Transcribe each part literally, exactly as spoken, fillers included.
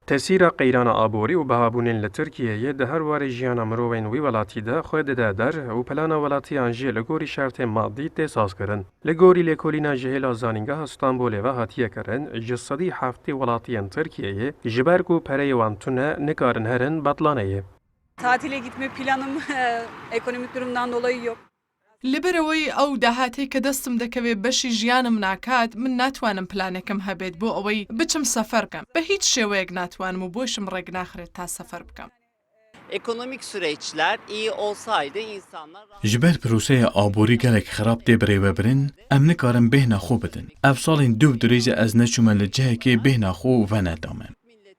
Tesîra qeyrana aborî û bihabûnên li Tirkiyeyê di her warê jiyana mirovên wî welatî de xwe dide der û plana welatiyan jî li gorî şertên madî tê sazkirin. Li gorî lêkolîna ji hêla Zanîngeha Stenbolê ve hatiye kirin, ji sedî heftê welatiyên Tirkiyeyê ji ber ku pereyê wan tune nikarin herin betlaneyê. Tatile gitme planım, e, ekonomik durumdan dolayı yok. Li ber ewê ew dahatê ke destim dekeve beşî jiyanim nakat, min natwanim planekim hebêt bo ewê biçim sefer bikim. Bi hîç şêweyek natwanim û boşim rêk naxire ta sefer bikim. Ekonomik süreçler iyi olsaydı insanlar rahat Ji ber proseya aborî gelek xirab tê birêvebirin, em nikarin bêhna xwe bidin. Ev salên dû dirêj e ez neçûme li cihekê bêhna xwe venedame.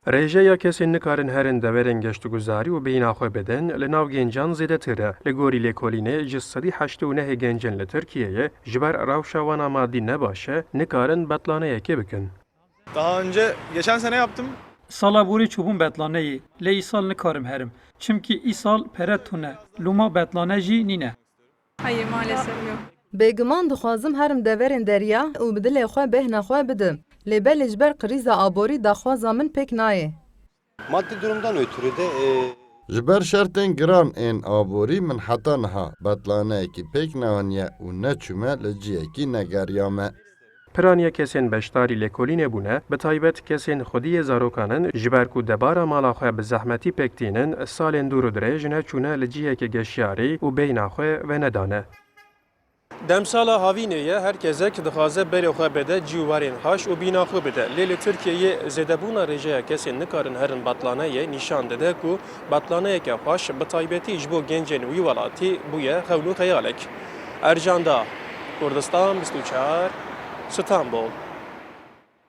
Rêjeya kesên nikarin herin deverên geştguzarî û bêhna xwe bidin li nav gencan zêdetir e. Li gorî lêkolînê ji sedî heştê û nehê gencên li Tirkiyeyê ji ber rewşa wan a madî ne baş e, nikarin betlaneyekê bikin. Daha önce geçen sene yaptım. Sala borî çûbûm betlaneyê, lê îsal nikarim herim. Çimkî îsal pere tune, loma betlane jî nîne. Hayır, maalesef yok. Bêguman dixwazim herim deverên derya û bi dilê xwe bêhna xwe bidim. Lê belê ji ber krîza aborî daxwaza min pêk nayê. Maddi durumdan ötürü de e, Ji ber şertên giran ên aborî min heta niha betlaneyekî pêk neaniye û neçûme li cihekî negeriyame. Piraniya kesên beşdarî lêkolînê bûne, bi taybet kesên xwediyê zarokan in, ji ber ku debara mala xwe bi zehmetî pêk tînin, salên dûr û dirêj neçûne li cihekê geşiyarî û bêhna xwe venedane. Demsala havînê ye, her kesek dixwaze berê xwe bide cî û warên xweş û bîna xwe bide. Lê li Tirkiyeyê zêdebûna rêjeya kesên nikarin herin betlaneyê nîşan dide ku betlaneyeke xweş bi taybetî ji bo gencên wî welatî bûye xewn û xeyalek. Ercan Dağ, Kurdistan bîst û çar, Stenbol.